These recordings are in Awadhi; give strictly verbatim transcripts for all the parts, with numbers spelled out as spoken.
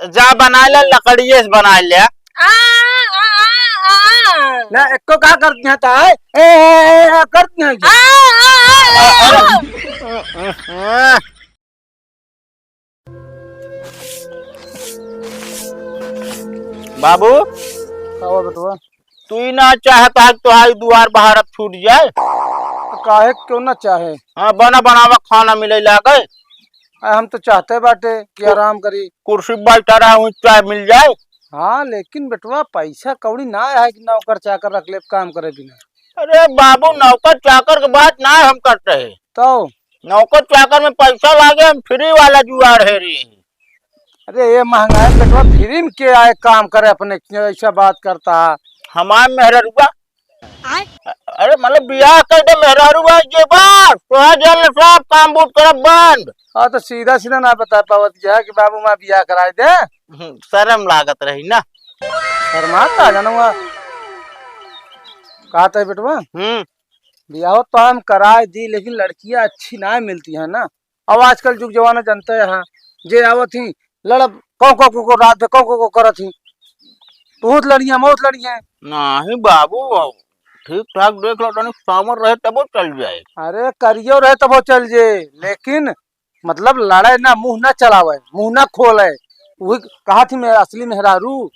जा बनाइ ले, लकड़िए से बनाइ ले। आ, आ, आ, आ। ना, एको का करती हैं ताई? ए, ए, ए, ए, करती हैं आ, क्या? आ, आ, आ, आ। अरे। बाबू। का हुआ बेटवा? तू ही ना चाहता है कि तोहार दुआर बहार अब छूट जाए? तो काहे क्यों ना चाहे? हाँ, बना बनावा खाना मिले लागे। आ, हम तो चाहते बाटे कि कु-, आराम करी। कुर्सी बैठा रहा हूँ, चाय मिल जाए। हाँ, लेकिन बेटवा पैसा कौड़ी ना है कि नौकर चाकर रख ले काम करे बिना। अरे बाबू, नौकर चाकर के बात ना हम करते हैं। तो? नौकर चाकर में पैसा लागे, हम फ्री वाला जुआर है रे। अरे ये महंगाई में बेटवा फ्री में के आए काम करे अपने, ऐसा बात करता है। हमार मेहररुआ। आय? अरे मतलब बियाह कर दे मेहररुआ के बाद, तोहार जान ले सब काम बूत करब बंद। हाँ तो सीधा सीधा ना बता पावत यह कि बाबू माँ बियाह कराए दे। हम्म, शर्म लागत रही ना। शर्मात का जानूंगा। कहा था बेटवा? हम्म। बियाह तो हम कराए दी, लेकिन लड़कियां अच्छी ना मिलती है ना। अब आजकल जुग जमाना जानते हैं, जे आवत ही लड़ब, कौ, कौ, कौ, कौ, रात में कौ, कौ, कौ करत ही। तू तो लड़िया, मौत लड़िया। नहीं बाबू, ठीक ठाक देख लो, तनी सामर रहे तबो चल जाए। अरे करियो रहे तबो चल जाए, लेकिन मतलब लड़े ना, मुंह ना चलावे, मुंह ना खोले। वही कहा थी मैं असली मेहरारू।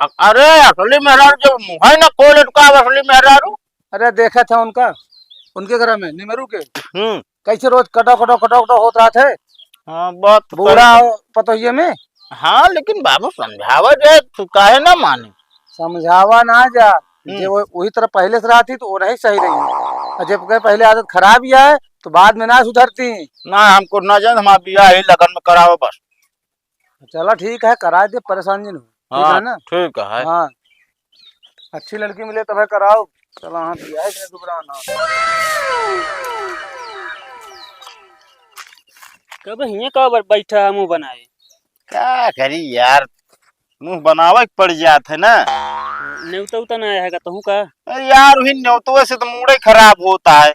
अ-, अरे असली मेहरारू जब मुंह ही ना खोले तो का असली मेहरारू? अरे देखे थे उनका, उनके घर में निमरू के। हम्म। कैसे रोज कटो, कटो, कटो, कटो होत रहत है। हाँ, बात तो बूढ़ा कर- हो पतोहिए में। हाँ, लेकिन बाबू समझावा जे, तू काहे ना माने? समझावा ना जा, हम्म। जे वो, वही तरह पहले से रहती तो वो नहीं सही रही। और जब कहे पहले आदत खराब ही है, तो बाद में ना सुधरती। ना, हमको ना जान, हमारा बियाह ही लगन में करावा बस। चला ठीक है, करा दे, परेशान जिन हो। ठीक हाँ, है ना? ठीक है। हाँ, अच्छी लड़की मिले तब कराओ। चला हाँ, बियाह के दुबरा ना। कब हियाँ का बर-, बैठा है मुंह बनाए? का करी यार, मुंह बनावे के पड़ जात है ना। नेवता उता ना आया है का तहूँ का? अरे यार, वही नेवतवे से तो मूडे खराब होता है।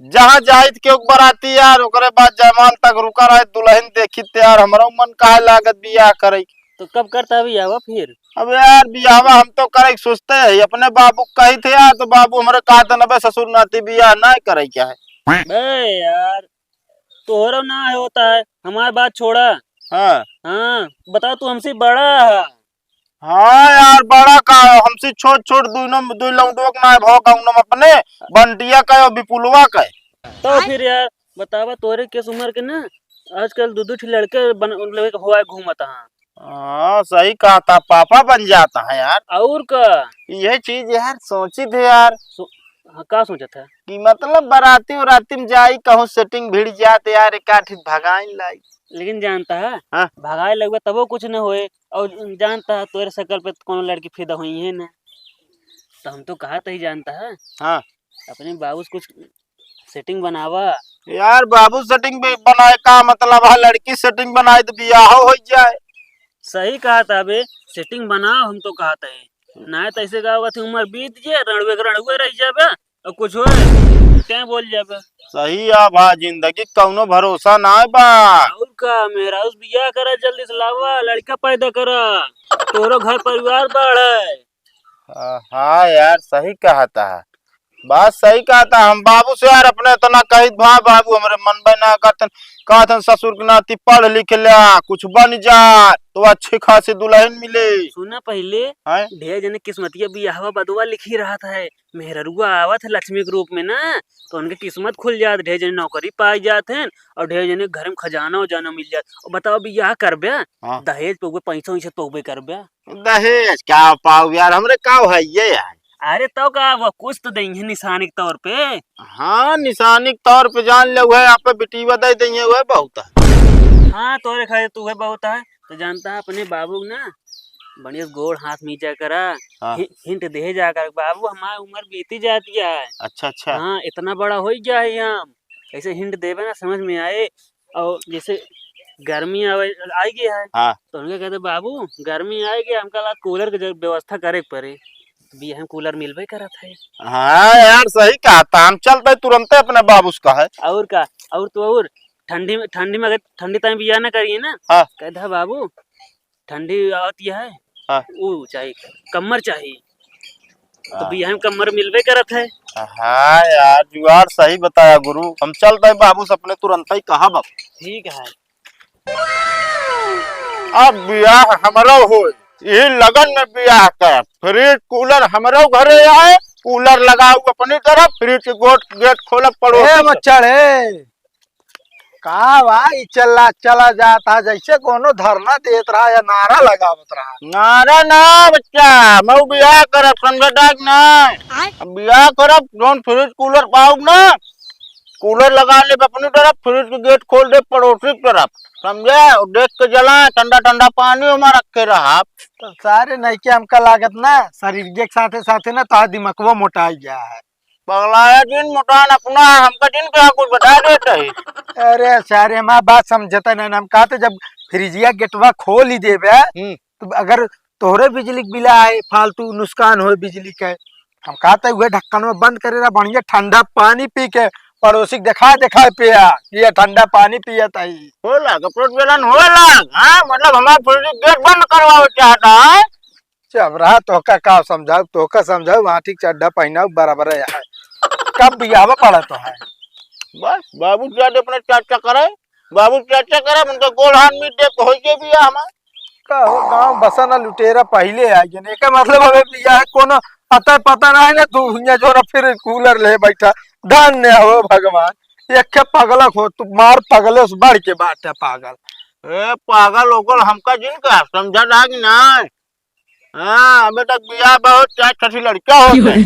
जहाँ जाइत के ओक बराती यार, ओकरे बाद जयमाल तक रुका रहे, दुल्हन देखी त यार, हमरो मन काहे लागत बियाह करे। तो कब करता बियाहवा फिर? अब यार, बियाहवा हम तो करे के सोचते है, अपने बाबू के कही थे यार, तो बाबू हमरे कहा था, "नबे ससुर नाती बियाह ना करे के है।" बे यार, तोहरो ना होता है, हमार बात छोड़ा। हाँ। हाँ, बताओ, तू हमसे बड़ा है। हाँ यार, बड़ा का, हमसे छोट छोट दुनो, दुई लौंडुआ के नाय भौ गाँव में अपने, बंटिया का और बिपुलवा का। तो फिर यार, बतावा, तोरे केस उमर के ना, आजकल दू दू ठे लड़के बन, उन लोग के हुआ घूमत हाँ। हाँ, सही कहा था, पापा बन जाता है यार। और का? यह चीज यार, सोची थे यार। सो-, हाँ, का सोचा था? कि मतलब बराती उराती में जाई, कहूँ सेटिंग भिड़ जात यार, एक आठ भगाइन लाई। लेकिन जानता है, हाँ। भगाए लगबे तबो कुछ न होए, और जानता है तोरे शकल पे तो कोनो लड़की फिदा होइहै ना। तो हम तो कहा तही जानता है, हाँ। अपने बाबू से कुछ सेटिंग बनावा। यार बाबू सेटिंग भी बनाए का मतलब है, लड़की सेटिंग बनाए तो बियाह हो जाए। सही कहा था बे, सेटिंग बनाओ, हम तो कहा तही। ना तो ऐसे का होगा, उम्र बीत जे, रणुए के रणुए रह जाबे। और कुछ होए, क्या बोल जाबे? सही है भाई, जिंदगी कौनो भरोसा ना बा। और का, मेहरारू से बियाह करा, जल्दी से लावा, लड़का पैदा करा, तोरो घर परिवार बढ़े। हाँ, हाँ यार, सही कहा था, बात सही कहा था। हम बाबू से यार अपने इतना कहित भा, बाबू हमरे मनबे ना करतन, कहतन ससुर के नाती पढ़ लिख ल्या, कुछ बन जा, तो अच्छी खासी दुल्हन मिले। सुना पहले, हैं? ढेर जने किस्मतिया बियाहवा बदवा लिखी रहत है, मेहररुआ आवत है लक्ष्मी के रूप में ना, तो उनके किस्मत खुल जात, ढेर जने नौकरी पाई जात हैं, और ढेर जने घर में खजाना उजाना मिल जात। और बताओ, बियाह करबे, हाँ। दहेज पउबे, पैसा वैसा पउबे करबे? दहेज का पाऊ यार, हमरे का है ये यार? अरे तो का, वो कुछ तो देंगे निशानी के तौर पे। हाँ, निशानी के तौर पे जान ले, वह आप बिटीवा दे देंगे, वह बहुत है। हाँ, तोरे खाए तू है बहुत है। तो जानता है, अपने बाबू ना बढ़िया गोड़ हाथ मीचा करा, हाँ। हि-, हिंट दे जा कर, "बाबू, हमारी उम्र बीती जाती है।" अच्छा, अच्छा। हाँ, इतना बड़ा हो गया है हम, ऐसे हिंट देवे ना, समझ में आए। और जैसे गर्मी आवे, आ गया है, हाँ। तो उनका कहते, "बाबू, गर्मी आ गया, हमका ला कूलर के जर-, व्यवस्था करे के पड़े।" तो भी हम कूलर मिलबे करत है। हाँ यार, सही कहा था, हम चलते तुरंते अपने बाबू से कहे। और का, और तो और ठंडी में, ठंडी में अगर ठंडी टाइम बियाह ना करिए ना, हाँ। कहता, "बाबू, ठंडी आवत यह है। हाँ। ऊ चाही, कम्मर चाही। तो हाँ। बियाह में कम्मर मिलबे करत है। हाँ यार, जुगाड़ सही बताया गुरु। हम चलत है बाबू से अपने तुरंत ही कहब। ठीक है। अब बियाह हमरो होई, यही लगन में बियाह करब। फ्रिज कूलर हमरो घरे आए, कूलर लगाऊ अपनी तरफ, फ्रिज के गोट-, गेट खोलब पड़ोसी ए के। बच्चा रे, का बा, ई चला, चला जात है, जैसे कोनो धरना देत रहा या नारा लगावत रहा। नारा ना बच्चा, मऊ बियाह करब, समझत है कि नहीं? आय। अब बियाह करब, जौन फ्रिज कूलर पाउब ना, कूलर लगा लेब अपनी तरफ, फ्रिज के गेट खोल देब पड़ोसी की तरफ, समझे? और देख के जला, ठंडा ठंडा पानी ओमा रखे रहब। तो सारे नइके हमका लागत ना, शरीर के साथे साथे ना तोहार दिमकवा मोटाई गया है। पगलाया जिन मोटान अपना, हमका जिन क्या कुछ बता देत है। अरे सारे हमार बात समझता नहीं, हम कहते जब फ्रिजिया गेटवा खोल ही देबे, हम्म। तो अगर तोहरे बिजली के बिल आए, फालतू नुकसान होए बिजली के, हम कहते हुए ढक्कन में बंद करे रहा, बढ़िया ठंडा पानी पी के पड़ोसी के देखा देखा पिया, ये ठंडा पानी पियत है। होला, कपड़ों जलन होला, हाँ, मतलब हमार फ्रिज गेट बंद करवावे चाहता है। चबरा, तोहका का समझाऊ, तोहका समझाऊ, वहाँ ठीक चड्ढा पहिनाऊ, बराबर है। कब बियाहवा पड़ा तो है? बस, बाबू जादे अपने चर्चा करे, बाबू चर्चा करे, उनका गोड़ हाथ मीट दे, तो होइए बियाह हमार। का हो, गाँव बसा ना लुटेरा पहिले आ गए। एकर मतलब हमें बियाह कोनो अता पता ना है ना, तू हुइया जो ना फिर कूलर ले बैठा। धन्य हो भगवान, एक के पगलक हो, तू मार पगले से बढ़ के बात है पागल। ए, पागल ओगल हमका जिन का समझा ना कि ना? हाँ, अबे तक बियाह बहुत चार छठी लड़का हो गए।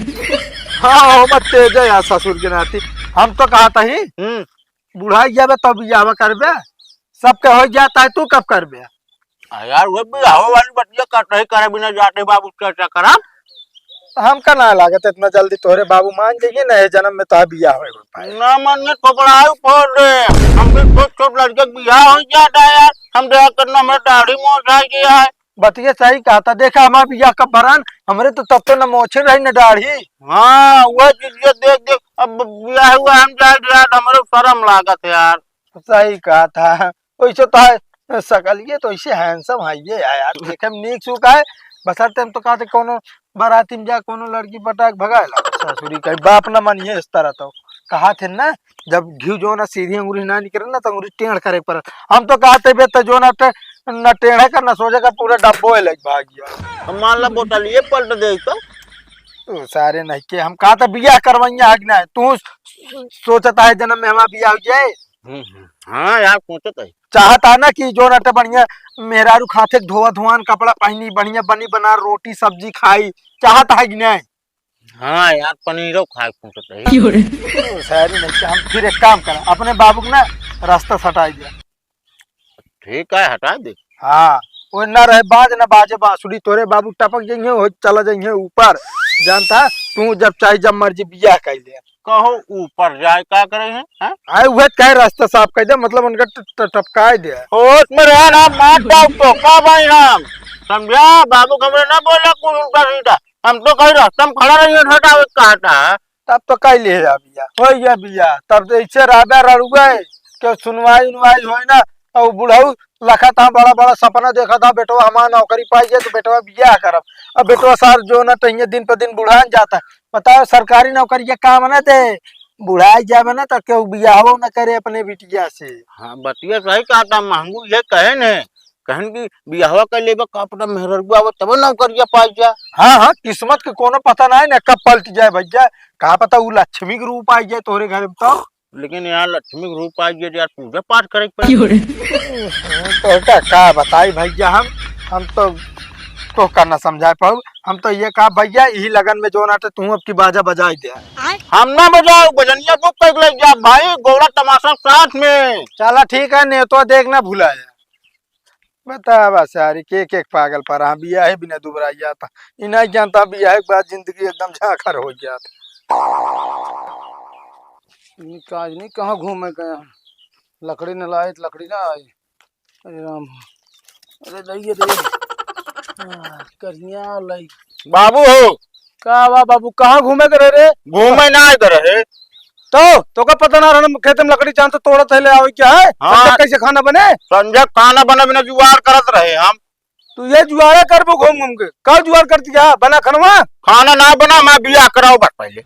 हाँ, हो मत तेज है यार ससुर के नाती। हम तो कहत ही, हम्म। बुढ़ाई जाबे तब बियाह करबे, सबके हो जाता है, तू कब करबे? आ यार, वो बियाह वाली बतिया करते ही करे बिना जाते बाबू चर्चा करब। हमका ना लागत इतना जल्दी तोहरे बाबू मान जाइए ना, ये जन्म में तो बियाह होए पाए। ना मन में थोपड़ाई फोड़ दे, हम भी छोट छोट लड़के के बियाह हो जाता है यार, हम देखा करना हमारा दाढ़ी मोछ आ गया है। बतिया सही कहता, देखा हमार बियाह कब भरान, हमरे तो तब तो न मोछे रही न दाढ़ी। हाँ, वह चीज ये देख देख, अब बियाह हुआ हम जाए यार, हमरे शर्म लागत है यार। सही कहता, वैसे तो है, सकलिए तो ऐसे handsome है ये यार, देखे में नीक सुख है, बसरते हम तो कहते कोनो बाराती में जा कोनो लड़की पटाक भगाए ला, ससुरी कहीं बाप न मानिए इस तरह तो। कहा थे ना, जब घी जो ना सीधी अंगुरी ना निकले ना, तो अंगुरी टेढ़ करे के पड़त। हम तो कहते बे, तो जो ना टे-, ना टेढ़े कर, ना सोझे कर, पूरा डब्बो है लग भाग गया। तो मान ला बोतल ये पलट दे तो। तू सारे नहीं के, हम कहा था बियाह करवाइया है कि नहीं? तू सोचता है जन्म में हमारा बियाह हो जाए? हम्म, हम्म। हाँ यार, सोचत है। चाहता है ना कि जो ना टे बढ़िया मेहरारू खाते धोआ धुआन कपड़ा पहनी, बढ़िया बनी बना रोटी सब्जी खाई, चाहता है कि नहीं? हाँ यार, पनीरो खाए के सोचत रही। क्यों रे? ओ, सारी नहीं, हम फिर एक काम करा, अपने बाबू के ना रास्ता सटाई दिया। ठीक है, हटा दे। हाँ, वो ना रहे बाज ना बाजे बांसुरी, तोरे बाबू टपक जाइए, हो चला जाइए ऊपर। जानता, तू जब चाहे जब मर्जी बियाह कर ले। कहो ऊपर जाए का करे हैं, हैं? आए हुए कहे रास्ता साफ कर दे, मतलब उनका ट-, ट-, टपकाए दे। होश में रहे ना, मार डाल तो का भाई हम, समझा? बाबू हमरे ना बोला कुछ उल्टा सीधा। हम तो कही रास्ता में खड़ा रहिए, हटावे कहता है। तब तो कह लिए जा बिया, हो गया बिया। तब तो इससे राजा रड़ुआ है, क्यों सुनवाई उनवाई होए ना। और बुढ़ऊ लखा था, बड़ा बड़ा सपना देखा था, बेटवा हमारा नौकरी पाई जाए तो बेटवा बियाह करब। अब बेटवा सार जो ना टहिए दिन पर दिन बुढ़ान जाता है। बताओ, सरकारी नौकरी के काम ना दे, बुढ़ाई जाबे ना तो केहू बियाहो ना करे अपने बिटिया से। हाँ, बतिया सही कहा था, महंगू ये कहे ने, कहन कि बियाहवा कर लेबे, का पता मेहररुआ आवे तब नौकरिया पाई जा। हाँ, हाँ, किस्मत के कोनो पता ना है ना, कब पलट जाए भैया, का पता उ लक्ष्मी के रूप आई जाए तोहरे घर में तो। लेकिन यार, लक्ष्मी के रूप आई जाए तो यार, पूजा पाठ करे के पड़े। क्यों रे? तो का, का बताई भैया, हम, हम तो, तो का ना समझा पाऊ। हम तो ये कहा भैया, यही लगन में जो ना तो तू अब की बाजा बजाई दे। हम ना बजाओ, बजनिया बुक कर ले जा भाई, गौड़ा तमाशा साथ में। चला ठीक है, नेतवा देख ना भुलाया। बतावा सारी, के, के पागल पर, हाँ, बियाहे बिना दुबराई जाता। ई नहीं जानता, बियाहे के बाद जिंदगी एकदम झांखर हो जाता। इनका आज नहीं कहाँ घूमे गया, लकड़ी न लाए, लकड़ी ना आई। अरे राम, अरे दइए दे। हाँ, करिया लाई। बाबू हो। का बा बाबू, कहाँ घूमे करे रे? घूमे ना इधर है। तो, तोका पता ना रहना, खेत में लकड़ी चांद से तोड़त है, ले आवे क्या है? हाँ। संजय कैसे खाना बने? संजय खाना बने बिना जुगाड़ करत रहे हम। तू ये जुआरा करबो घूम घूम के। का जुआर करती है? बना खनवा? खाना ना बना, मैं बियाह कराओ बस पहले।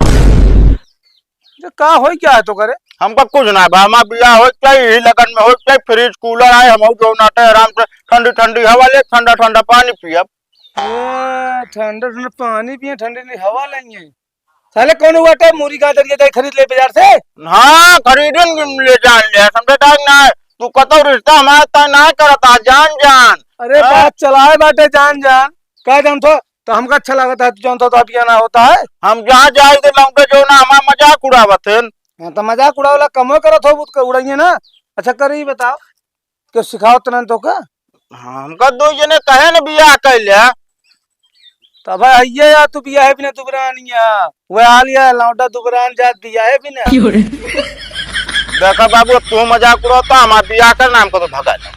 ये का होई क्या है तो करे? हमका कुछ ना बा, हमार बियाह हो चाहे यही लगन में हो चाहे फ्रिज कूलर आए, हम जो नाटे आराम से ठंडी ठंडी हवा ले, ठंडा ठंडा पानी पियब। ए, ठंडा ठंडा पानी पिए, ठंडी ठंडी हवा लेंगे। साले कौन हुआ टे मुर्गी का दरिया जाए खरीद ले बाजार से? हाँ, खरीदन ले जान ले, समझे टाइम ना है। तू कतो रिश्ता हमारा तय ना करता, जान जान। अरे हाँ? बात चलाए बाटे जान जान। का जान थो? तो हमका अच्छा लागत है, तू जानता तो अभियान होता है। हम जहाँ जाए तो लौंडे जो ना हमारा मजाक उड़ावत हैं। हाँ, तो मजाक उड़ावला कमो करत हो, उड़ाइए ना। अच्छा कर ही बताओ, क्यों सिखावत ना तो का? हाँ, हमका दो जने कहे न बियाह कर ले। तब है ये या तू बियाह बिना दुबरान या, वह आलिया लौंडा दुबरान जात बियाह बिना। क्यों रे? देखा बाबू, अब तू मजाक उड़ाता, हमार बियाह कर नाम को तो भगा ले।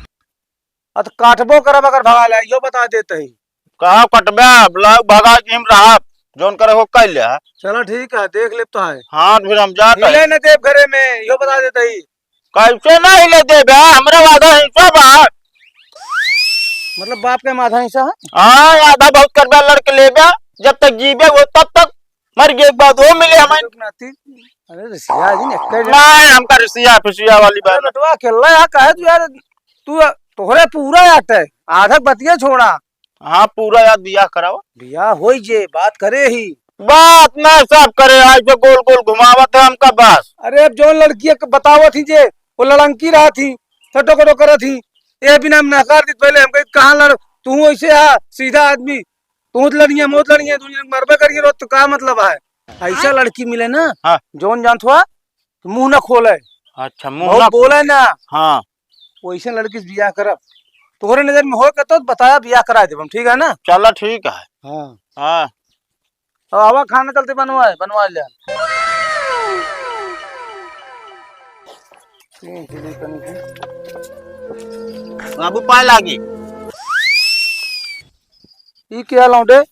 अब तो काटबो करब अगर भगा ले, यो बता देते ही। कहाँ कटबे? अब लाओ भगा के हम रहब, जौन करे हो कर ले। चलो ठीक है, देख ले तो है। हाँ, तो फिर हम जात हिले है। न देव घरे में, यो बता देते ही। कैसे ना हिले देबे? हमरा आधा हिस्सा बा। मतलब बाप के आधा हिस्सा है? हाँ, आधा बहुत करबे, लड़के लेबे, जब तक जीबे वो तब तक, मर गए के बाद वो मिले हमें। नाती, अरे रिसिया जी ने कह ना, हमका रिसिया फिसिया वाली अरे बात। बेटवा अकेला है, कहे तू यार, तू तोहरे पूरा आटे, आधा बतिया छोड़ा। हाँ, पूरा यार बियाह करावा। बियाह होई जे, बात करे ही। बात ना सब करे, आज जो गोल गोल घुमावत है हमका बस। अरे अब जौन लड़की के बतावत ही जे, वो लड़ंकी रहत ही, सटो कटो करत ही, ये बिना हम नकार दी पहले, हम कही कहाँ लड़, तू ऐसे आ, सीधा आदमी, तू तो लड़िए, मौत लड़िए, दुनिया में मरबे करिए रोज, तो का मतलब है? ऐसा हाँ। लड़की मिले ना, हाँ। जौन जानत हुआ, मुंह ना खोले। अच्छा, मुंह बहुत ना बोले ना। हाँ। वैसे लड़की से बियाह करब। तोहरे नजर में होए के तो बताया, बियाह करा देब हम, ठीक है ना? चला, ठीक है। हाँ। हाँ। अब आवा, खाना चलते बनवाए, बनवा ले। बाबू पाए लागी। ई क्या लौंडे?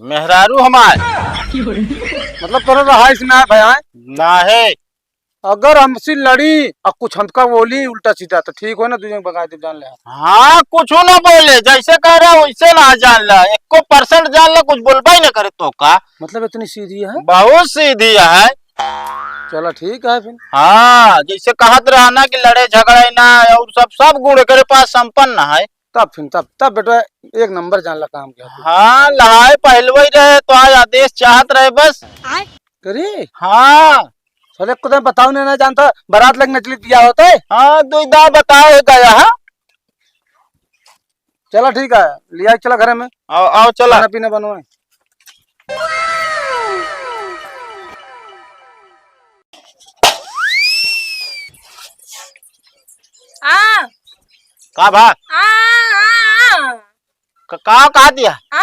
मेहरारू हमार। मतलब तोरा रहाइश ना है भया? ना है। अगर हमसे लड़ी और कुछ हमका बोली उल्टा सीधा तो ठीक हो ना, तुझे भगा दे जान ले। हाँ, कुछ ना बोले, जैसे कह रहा वैसे ना जान ला, एको परसेंट जान ला, कुछ बोलबा ही ना करे तो का। मतलब इतनी सीधी है? बहुत सीधी है। चला ठीक है फिर। हाँ, जैसे कहत रहा ना कि लड़े झगड़े ना और सब, सब गुण एकरे पास संपन्न है। तब फिर, तब, तब बेटा एक नंबर जान ला काम किया तू। हाँ, लहाए पहलवई रहे तो आज आदेश चाहत रहे बस। करे? हाँ। साले को तो बताओ नहीं ना जानता, बारात लग नचली दिया होता है। हाँ, दो दाव बताओ गया है। चला ठीक है, लिया चला घरे में। आओ, आओ चला। खाना पीना बनवाए। आ। का भा? आ, आ, आ। क-, का कहा दिया? आ।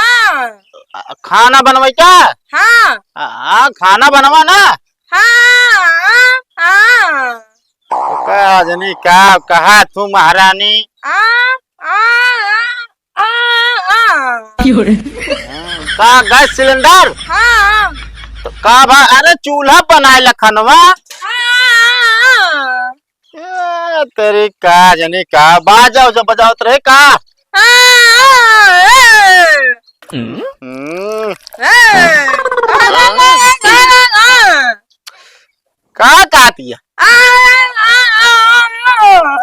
आ, खाना बनवाई का? हाँ। आ, आ, खाना बनवा ना। हाँ, आ, आ। का जनी का कहा तू महारानी? आ, आ, आ, आ, आ। क्यों रे? का गैस सिलेंडर? हाँ। तो का भा, अरे चूल्हा बनाए ला खनवा। हाँ, आ, आ। ए, तेरी का जनी का बाजा उजा बजावत रहे का? आ, आ, आ। हम्म। हम्म। आ, आ, आ। का कहती है? आ, आ, आ, आ, आ।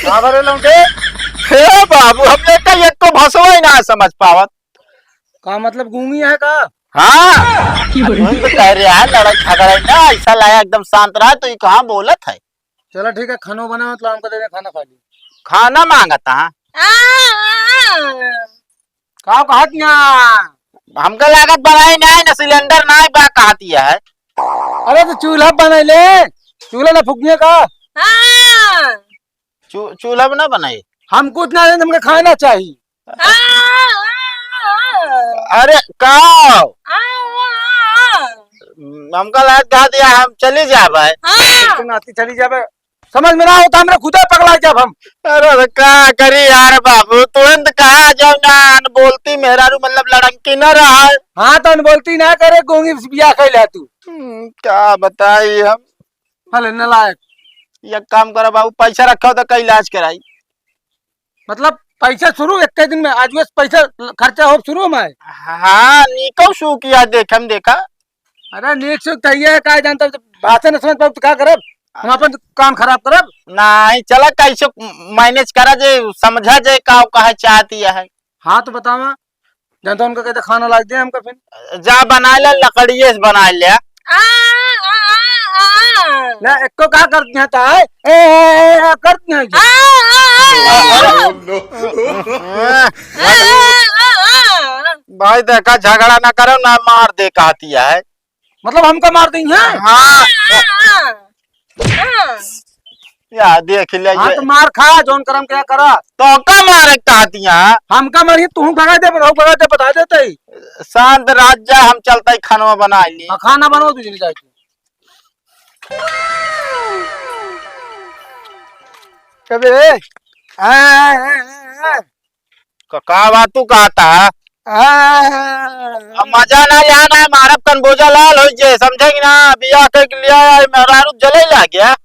का भरे लौंडे? हे बाबू, हम एक, एक तो भसवा ही ना समझ पावत। का मतलब गूंगी है का? हाँ। तुम तो कह रहे हैं लड़ाई झगड़ा ही ना, ऐसा लाया एकदम शांत रहा तो ये कहाँ बोलत है? चला ठीक है, खानो बनाओ तो हमको दे दे, खाना खा ली। खाना मांगता है? आ, आ, आ। का कहत ना? हमका लागत बनाई नहीं ना, सिलेंडर नहीं बा कहती है। अरे तो चूल्हा बनाई ले, चूल्हा ना फूकिए का? हाँ। चू-, चूल्हा में ना बनाई। हम कुछ ना, हमके खाना चाहिए। हाँ। अरे का? हाँ। हमका लागत कहा दिया हम चली जाबे। हाँ। तो नाती चली जाबे। समझ में ना होता, हमरा खुदे पगला जाब हम। अरे, तो का करी यार बाबू, तुरंत कहा जाओ ना, अनबोलती मेहरारू, मतलब लड़ंकी ना रहा। हाँ, तो अनबोलती ना करे, गूंगी से बियाह कर ले तू। हम्म, का बताई हम। हले नलायक। एक काम करो बाबू, पैसा रखो तो का इलाज कराई। मतलब पैसा शुरू एक दिन में, आज बस पैसा खर्चा हो शुरू में। हाँ, नीको शू किया, देखम देखा। अरे नीक से कहिए, का जानता, जब बातें न समझ पाओ तो का करब? हम अपन काम खराब करब? नहीं, चला कैसे manage करा जे, समझा जे का कहे चाहती है। हाँ तो बतावा, जानता उनका कहते खाना लाग दे हमका फिर। जा बना ले, लकड़िए से बना ले। आ, आ, आ, आ। ना, एको का करती हैं ताई? ए, ए, ए, ए, करती हैं जी। आ, आ, आ, आ। भाई देखा, झगड़ा ना करो ना, मार दे कहती है। मतलब हमका मार दी है? हाँ। आ, आ, आ। हाँ। या देख ले हाँ, ये। तो मार खा, जौन करम क्या करा। तो का मारे कहती है? हमका मारी, तू भगा दे, बता दे, बता देते ही। शांत राजा, हम चलता ही खानवा बना ली। हाँ, खाना बनाओ तुझे जाके। कबे? आ, आ, आ, आ। का, का बात तू कहता है? आ, अब मजा ना ले आना है, मारब कन बोझा लाल हो जे, समझे कि ना? बियाह के लिए आया है, मेहरारू जले ला गया।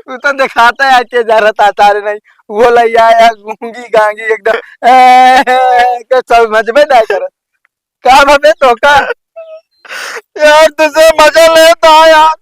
वो तो दिखाता है, आते जा रहा था, तारे नहीं। वो ले आया, गूंगी गांगी एकदम। ए, के समझ में ना कर। का भवे धोखा? यार, तुझे मजा लेता है यार।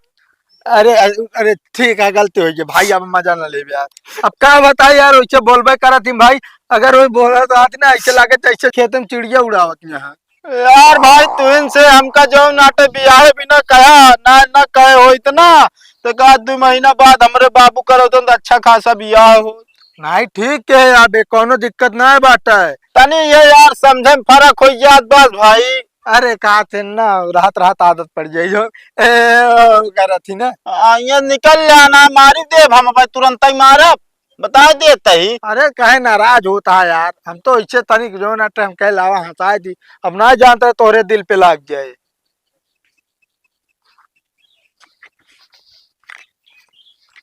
अरे, अरे, अरे, ठीक है, गलती हो गई भाई, अब मजा ना लेबे यार। अब का बताई यार, वैसे बोलबे करत ही भाई, अगर वही बोलत रहत ना, ऐसे लागे जैसे खेत में चिड़िया उड़ावत यहाँ। यार भाई, तू इनसे हमका जो नाटे बियाहे बिना कहा, ना, ना कहे हो इतना, तो का दो महीना बाद हमरे बाबू करो तो अच्छा खासा बियाह हो। नहीं, ठीक है, अब कोनो दिक्कत ना बाटे। तनी ये यार समझे में फर्क हो जात बस भाई। अरे का थे ना, रहत रहत आदत पड़ जाई हो। ए, ओ, करत ही ना। आ, ये निकल जाना, मारी देब हम भाई, तुरंत ही मारब, बता देते ही। अरे काहे नाराज होता है यार, हम तो इच्छे तनिक जो ना टाइम कह लावा हंसाए दी, अब ना जानते तोहरे दिल पे लाग जाए।